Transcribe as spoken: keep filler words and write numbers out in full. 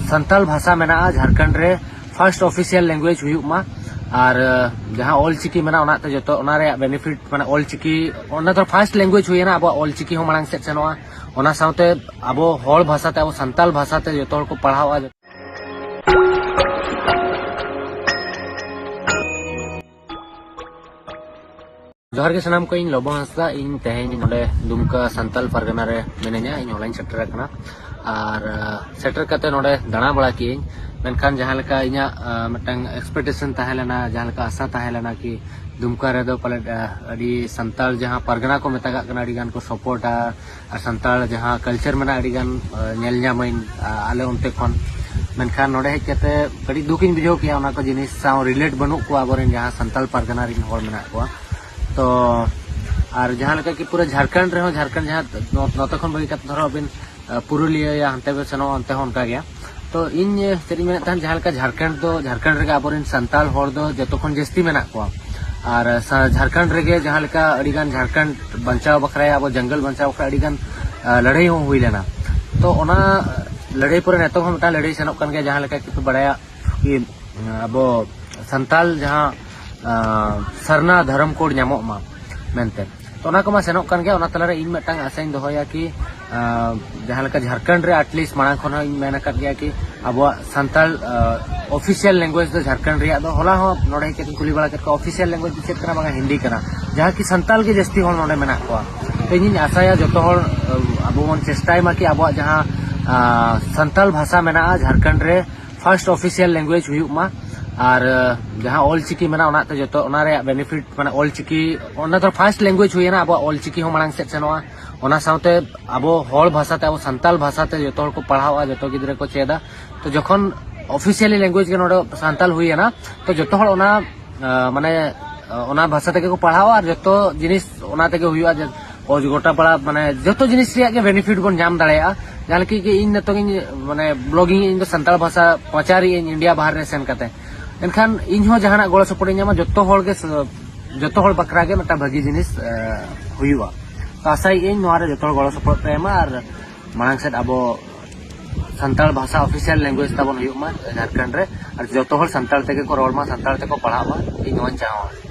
ᱥᱟᱱᱛᱟᱞ ᱵᱷᱟᱥᱟ ᱢᱮᱱᱟᱜᱼᱟ ᱡᱷᱟᱲᱠᱷᱚᱸᱰ ᱨᱮ, ᱯᱷᱟᱥᱴ ᱚᱯᱷᱤᱥᱤᱭᱟᱞ ᱞᱮᱝᱜᱩᱭᱮᱡᱽ ᱦᱩᱭᱩᱜ ᱢᱟ᱾ ᱟᱨ ᱡᱟᱦᱟᱸ ᱚᱞ ᱪᱤᱠᱤ ᱢᱮᱱᱟᱜᱼᱟ, ᱚᱱᱟ ᱛᱮ ᱡᱚᱛᱚ ᱚᱱᱟ ᱨᱮᱭᱟᱜ ᱵᱮᱱᱤᱯᱷᱤᱴ, ᱢᱟᱱᱮ ᱚᱞ ᱪᱤᱠᱤ ᱚᱱᱟ ᱫᱚ ᱯᱷᱟᱥᱴ ᱞᱮᱝᱜᱩᱭᱮᱡᱽ ᱦᱩᱭᱮᱱᱟ, ᱟᱵᱚᱣᱟᱜ ᱚᱞ ᱪᱤᱠᱤ ᱦᱚᱸ ᱢᱟᱲᱟᱝ ᱥᱮᱫ ᱥᱮᱱᱚᱜᱼᱟ᱾ ᱚᱱᱟ ᱥᱟᱶᱛᱮ ᱟᱵᱚ ᱦᱚᱲ ᱵᱷᱟᱥᱟ ᱛᱮ, ᱟᱵᱚ ᱥᱟᱱᱛᱟᱞ ᱵᱷᱟᱥᱟ ᱛᱮ ᱡᱚᱛᱚ ᱦᱚᱲ ᱠᱚ ᱯᱟᱲᱦᱟᱣᱟ᱾ ᱡᱚᱦᱟᱨ ᱜᱮ ᱥᱟᱱᱟᱢ ᱠᱚ, ᱤᱧ ᱞᱚᱵᱚ ᱦᱟᱸᱥᱫᱟ᱾ ᱤᱧ ᱛᱮᱦᱮᱧ ᱱᱚᱰᱮ ᱫᱩᱢᱠᱟ ᱥᱟᱱᱛᱟᱞ ᱯᱟᱨᱜᱟᱱᱟ ᱨᱮ ᱢᱤᱱᱟᱹᱧᱟ᱾ ᱤᱧ ᱦᱚᱞᱟᱧ ᱥᱮᱴᱮᱨ ᱟᱠᱟᱱᱟ᱾ ᱟᱨ ᱥᱮᱴᱮᱨ ᱠᱟᱛᱮ ᱱᱚᱰᱮ ᱫᱟᱬᱟ ᱵᱟᱲᱟ ᱠᱮᱜᱼᱟᱹᱧ᱾ ᱢᱮᱱᱠᱷᱟᱱ ᱡᱟᱦᱟᱸ ᱞᱮᱠᱟ ᱤᱧᱟᱹᱜ ᱢᱤᱫᱴᱟᱝ ᱮᱠᱥᱯᱮᱠᱴᱮᱥᱚᱱ ᱛᱟᱦᱮᱸ ᱞᱮᱱᱟ, ᱡᱟᱦᱟᱸ ᱞᱮᱠᱟ ᱟᱥᱟ ᱛᱟᱦᱮᱸ ᱞᱮᱱᱟ ᱠᱤ ᱫᱩᱢᱠᱟ ᱨᱮᱫᱚ ᱯᱟᱞᱮᱫ ᱟᱹᱰᱤ ᱥᱟᱱᱛᱟᱲ ᱡᱟᱦᱟᱸ ᱯᱟᱨᱜᱟᱱᱟ ᱠᱚ ᱢᱮᱛᱟᱜᱟᱜ ᱠᱟᱱᱟ, ᱟᱹᱰᱤ ᱜᱟᱱ ᱠᱚ ᱥᱟᱯᱳᱨᱴᱟ᱾ ᱟᱨ ᱥᱟᱱᱛᱟᱲ ᱡᱟᱦᱟᱸ ᱠᱟᱞᱪᱟᱨ ᱢᱮᱱᱟᱜᱼᱟ, ᱟᱹᱰᱤ ᱜᱟᱱ ᱧᱮᱞ ᱧᱟᱢᱟᱹᱧ ᱟᱞᱮ ᱚᱱᱛᱮ ᱠᱷᱚᱱ᱾ ᱢᱮᱱᱠᱷᱟᱱ ᱱᱚᱰᱮ ᱦᱮᱡ ᱠᱟᱛᱮ ᱠᱟᱹᱴᱤᱡ ᱫᱩᱠᱤᱧ ᱵᱩᱡᱷᱟᱹᱣ ᱠᱮᱜᱼᱟ, ᱚᱱᱟ ᱠᱚ ᱡᱤᱱᱤᱥ ᱥᱟᱶ ᱨᱤᱞᱮᱴ ᱵᱟᱹᱱᱩᱜ ᱠᱚᱣᱟ ᱟᱵᱚᱨᱮᱱ ᱡᱟᱦᱟᱸ ᱥᱟᱱᱛᱟᱲ ᱯᱟᱨᱜᱟᱱᱟ ᱨᱮᱱ ᱦᱚᱲ ᱢᱮᱱᱟᱜ ᱠᱚᱣᱟ᱾ ᱛᱚ ᱟᱨ ᱡᱟᱦᱟᱸ ᱞᱮᱠᱟ ᱠᱤ ᱯᱩᱨᱟᱹ ᱡᱷᱟᱲᱠᱷᱚᱸᱰ ᱨᱮᱦᱚᱸ, ᱡᱷᱟᱲᱠᱷᱚᱸᱰ ᱡᱟᱦᱟᱸ ᱱᱚᱛᱮ ᱠᱷᱚᱱ ᱵᱟᱹᱜᱤ ᱠᱟᱛᱮ ᱫᱷᱚᱨᱚ ᱟᱹᱵᱤᱱ ᱯᱩᱨᱩᱞᱤᱭᱟᱹ ᱭᱟ ᱦᱟᱱᱛᱮ ᱯᱮ ᱥᱮᱱᱚᱜᱼᱟ, ᱚᱱᱛᱮ ᱦᱚᱸ ᱚᱱᱠᱟ ᱜᱮᱭᱟ᱾ ᱛᱚ ᱤᱧ ᱪᱮᱫ ᱤᱧ ᱢᱮᱱᱮᱫ ᱛᱟᱦᱮᱸᱫ, ᱡᱟᱦᱟᱸ ᱞᱮᱠᱟ ᱡᱷᱟᱲᱠᱷᱚᱸᱰ ᱫᱚ, ᱡᱷᱟᱲᱠᱷᱚᱸᱰ ᱨᱮᱜᱮ ᱟᱵᱚᱨᱮᱱ ᱥᱟᱱᱛᱟᱲ ᱦᱚᱲ ᱫᱚ ᱡᱚᱛᱚ ᱠᱷᱚᱱ ᱡᱟᱹᱥᱛᱤ ᱢᱮᱱᱟᱜ ᱠᱚᱣᱟ᱾ ᱟᱨ ᱡᱷᱟᱲᱠᱷᱚᱸᱰ ᱨᱮᱜᱮ ᱡᱟᱦᱟᱸ ᱞᱮᱠᱟ ᱟᱹᱰᱤᱜᱟᱱ ᱡᱷᱟᱲᱠᱷᱚᱸᱰ ᱵᱟᱧᱪᱟᱣ ᱵᱟᱠᱷᱨᱟ, ᱟᱵᱚ ᱡᱚᱝᱜᱚᱞ ᱵᱟᱧᱪᱟᱣ ᱵᱟᱠᱷᱨᱟ ᱟᱹᱰᱤᱜᱟᱱ ᱞᱟᱹᱲᱦᱟᱹᱭ ᱦᱚᱸ ᱦᱩᱭ ᱞᱮᱱᱟ᱾ ᱛᱚ ᱚᱱᱟ ᱞᱟᱹᱲᱦᱟᱹᱭ ᱯᱚᱨᱮ ᱱᱤᱛᱚᱜ ᱦᱚᱸ ᱢᱤᱫᱴᱟᱝ ᱞᱟᱹᱲᱦᱟᱹᱭ ᱥᱮᱱᱚᱜ ᱠᱟᱱ ᱜᱮᱭᱟ, ᱡᱟᱦᱟᱸ ᱞᱮᱠᱟ ᱠᱤ ᱵᱟᱲᱟᱭᱟ ᱠᱤ ᱟᱵᱚ ᱥᱟᱱᱛᱟᱲ ᱡᱟᱦᱟᱸ ᱥᱟᱨᱱᱟ ᱫᱷᱚᱨᱚᱢ ᱠᱳᱰ ᱧᱟᱢᱚᱜ ᱢᱟ ᱢᱮᱱᱛᱮ᱾ ᱛᱚ ᱚᱱᱟ ᱠᱚᱢᱟ ᱥᱮᱱᱚᱜ ᱠᱟᱱ ᱜᱮᱭᱟ᱾ ᱚᱱᱟ ᱛᱟᱞᱟᱨᱮ ᱤᱧ ᱢᱤᱫᱴᱟᱝ ᱟᱥᱟᱧ ᱫᱚᱦᱚᱭᱟ ᱠᱤ ᱡᱟᱦᱟᱸ ᱞᱮᱠᱟ ᱡᱷᱟᱲᱠᱷᱚᱸᱰ ᱨᱮ ᱟᱴᱞᱤᱥᱴ ᱢᱟᱲᱟᱝ ᱠᱷᱚᱱ ᱦᱚᱸ ᱤᱧ ᱢᱮᱱ ᱟᱠᱟᱫ ᱜᱮᱭᱟ ᱠᱤ ᱟᱵᱚᱣᱟᱜ ᱥᱟᱱᱛᱟᱲ ᱚᱯᱷᱤᱥᱤᱭᱟᱞ ᱞᱮᱝᱜᱩᱭᱮᱡᱽ ᱫᱚ ᱡᱷᱟᱲᱠᱷᱚᱸᱰ ᱨᱮᱭᱟᱜ ᱫᱚ, ᱦᱚᱞᱟ ᱦᱚᱸ ᱱᱚᱰᱮ ᱦᱮᱡ ᱠᱟᱛᱮ ᱠᱩᱞᱤ ᱵᱟᱲᱟ ᱠᱮᱫ ᱠᱚᱣᱟ ᱚᱯᱷᱤᱥᱤᱭᱟᱞ ᱞᱮᱝᱜᱩᱭᱮᱡᱽ ᱫᱚ ᱪᱮᱫ ᱠᱟᱱᱟ, ᱵᱟᱝᱟ ᱦᱤᱱᱫᱤ ᱠᱟᱱᱟ, ᱡᱟᱦᱟᱸ ᱠᱤ ᱥᱟᱱᱛᱟᱲ ᱜᱮ ᱡᱟᱹᱥᱛᱤ ᱦᱚᱲ ᱱᱚᱰᱮ ᱢᱮᱱᱟᱜ ᱠᱚᱣᱟ᱾ ᱛᱚ ᱤᱧᱤᱧ ᱟᱥᱟᱭᱟ ᱡᱚᱛᱚ ᱦᱚᱲ ᱟᱵᱚ ᱵᱚᱱ ᱪᱮᱥᱴᱟᱭ ᱢᱟ ᱠᱤ ᱟᱵᱚᱣᱟᱜ ᱡᱟᱦᱟᱸ ᱥᱟᱱᱛᱟᱲ ᱵᱷᱟᱥᱟ ᱢᱮᱱᱟᱜᱼᱟ ᱡᱷᱟᱲᱠᱷᱚᱸᱰ ᱨᱮ ᱯᱷᱟᱥᱴ ᱚᱯᱷᱤᱥᱤᱭᱟᱞ ᱞᱮᱝᱜᱩᱭᱮᱡᱽ ᱦᱩᱭᱩᱜ ᱢᱟ᱾ ᱟᱨ ᱡᱟᱦᱟᱸ ᱚᱞ ᱪᱤᱠᱤ ᱢᱮᱱᱟᱜᱼᱟ, ᱚᱱᱟᱛᱮ ᱡᱚᱛᱚ ᱚᱱᱟ ᱨᱮᱭᱟᱜ ᱵᱮᱱᱤᱯᱷᱤᱴ, ᱢᱟᱱᱮ ᱚᱞ ᱪᱤᱠᱤ ᱚᱱᱟ ᱫᱚ ᱯᱷᱟᱥᱴ ᱞᱮᱝᱜᱩᱭᱮᱡᱽ ᱦᱩᱭᱮᱱᱟ, ᱟᱵᱚᱣᱟᱜ ᱚᱞ ᱪᱤᱠᱤ ᱦᱚᱸ ᱢᱟᱲᱟᱝ ᱥᱮᱫ ᱥᱮᱱᱚᱜᱼᱟ᱾ ᱚᱱᱟ ᱥᱟᱶᱛᱮ ᱟᱵᱚ ᱦᱚᱲ ᱵᱷᱟᱥᱟᱛᱮ, ᱟᱵᱚ ᱥᱟᱱᱛᱟᱲ ᱵᱷᱟᱥᱟᱛᱮ ᱡᱚᱛᱚ ᱦᱚᱲ ᱠᱚ ᱯᱟᱲᱦᱟᱣᱟ, ᱡᱚᱛᱚ ᱜᱤᱫᱽᱨᱟᱹ ᱠᱚ ᱪᱮᱫᱟ᱾ ᱛᱚ ᱡᱚᱠᱷᱚᱱ ᱚᱯᱷᱤᱥᱤᱭᱟᱞᱤ ᱞᱮᱝᱜᱩᱭᱮᱡᱽ ᱜᱮ ᱱᱚᱰᱮ ᱥᱟᱱᱛᱟᱲ ᱦᱩᱭᱮᱱᱟ, ᱛᱚ ᱡᱚᱛᱚ ᱦᱚᱲ ᱚᱱᱟ ᱢᱟᱱᱮ ᱚᱱᱟ ᱵᱷᱟᱥᱟ ᱛᱮᱜᱮ ᱠᱚ ᱯᱟᱲᱦᱟᱣᱟ ᱟᱨ ᱡᱚᱛᱚ ᱡᱤᱱᱤᱥ ᱚᱱᱟ ᱛᱮᱜᱮ ᱦᱩᱭᱩᱜᱼᱟ᱾ ᱡᱮ ᱜᱚᱴᱟ ᱯᱟᱲᱟ, ᱢᱟᱱᱮ ᱡᱚᱛᱚ ᱡᱤᱱᱤᱥ ᱨᱮᱭᱟᱜ ᱜᱮ ᱵᱮᱱᱤᱯᱷᱤᱴ ᱵᱚᱱ ᱧᱟᱢ ᱫᱟᱲᱮᱭᱟᱜᱼᱟ᱾ ᱡᱟᱦᱟᱸ ᱞᱮᱠᱟ ᱠᱤ ᱤᱧ ᱱᱤᱛᱚᱝ ᱤᱧ ᱢᱟᱱᱮ ᱵᱞᱚᱜᱤᱝ, ᱤᱧ ᱫᱚ ᱥᱟᱱᱛᱟᱲ ᱵᱷᱟᱥᱟ ᱯᱨᱚᱪᱟᱨᱤᱧ ᱤᱱᱰᱤᱭᱟ ᱵᱟᱦᱟᱨ ᱨᱮ ᱥᱮᱱ ᱠᱟᱛᱮ᱾ ᱮᱱᱠᱷᱟᱱ ᱤᱧ ᱦᱚᱸ ᱡᱟᱦᱟᱱᱟᱜ ᱜᱚᱲᱚ ᱥᱚᱯᱚᱦᱚᱫ ᱤᱧ ᱧᱟᱢᱟ, ᱡᱚᱛᱚ ᱦᱚᱲ ᱜᱮ, ᱡᱚᱛᱚ ᱦᱚᱲ ᱵᱟᱠᱷᱨᱟ ᱜᱮ ᱢᱤᱫᱴᱟᱝ ᱵᱷᱟᱹᱜᱤ ᱡᱤᱱᱤᱥ ᱦᱩᱭᱩᱜᱼᱟ᱾ ᱛᱚ ᱟᱥᱟᱭᱮᱫ ᱟᱹᱧ ᱱᱚᱣᱟ ᱨᱮ ᱡᱚᱛᱚ ᱦᱚᱲ ᱜᱚᱲᱚ ᱥᱚᱯᱚᱦᱚᱫ ᱯᱮ ᱮᱢᱟ ᱟᱨ ᱢᱟᱲᱟᱝ ᱥᱮᱫ ᱟᱵᱚ ᱥᱟᱱᱛᱟᱲ ᱵᱷᱟᱥᱟ ᱚᱯᱷᱤᱥᱤᱭᱟᱞ ᱞᱮᱝᱜᱩᱭᱮᱡᱽ ᱛᱟᱵᱚᱱ ᱦᱩᱭᱩᱜ ᱢᱟ ᱡᱷᱟᱲᱠᱷᱚᱸᱰ ᱨᱮ, ᱟᱨ ᱡᱚᱛᱚ ᱦᱚᱲ ᱥᱟᱱᱛᱟᱲ ᱛᱮᱜᱮ ᱠᱚ ᱨᱚᱲ ᱢᱟ, ᱥᱟᱱᱛᱟᱲ ᱛᱮᱠᱚ ᱯᱟᱲᱦᱟᱜ ᱢᱟ, ᱤᱧ ᱱᱚᱣᱟᱧ ᱪᱟᱦᱟᱣᱟ᱾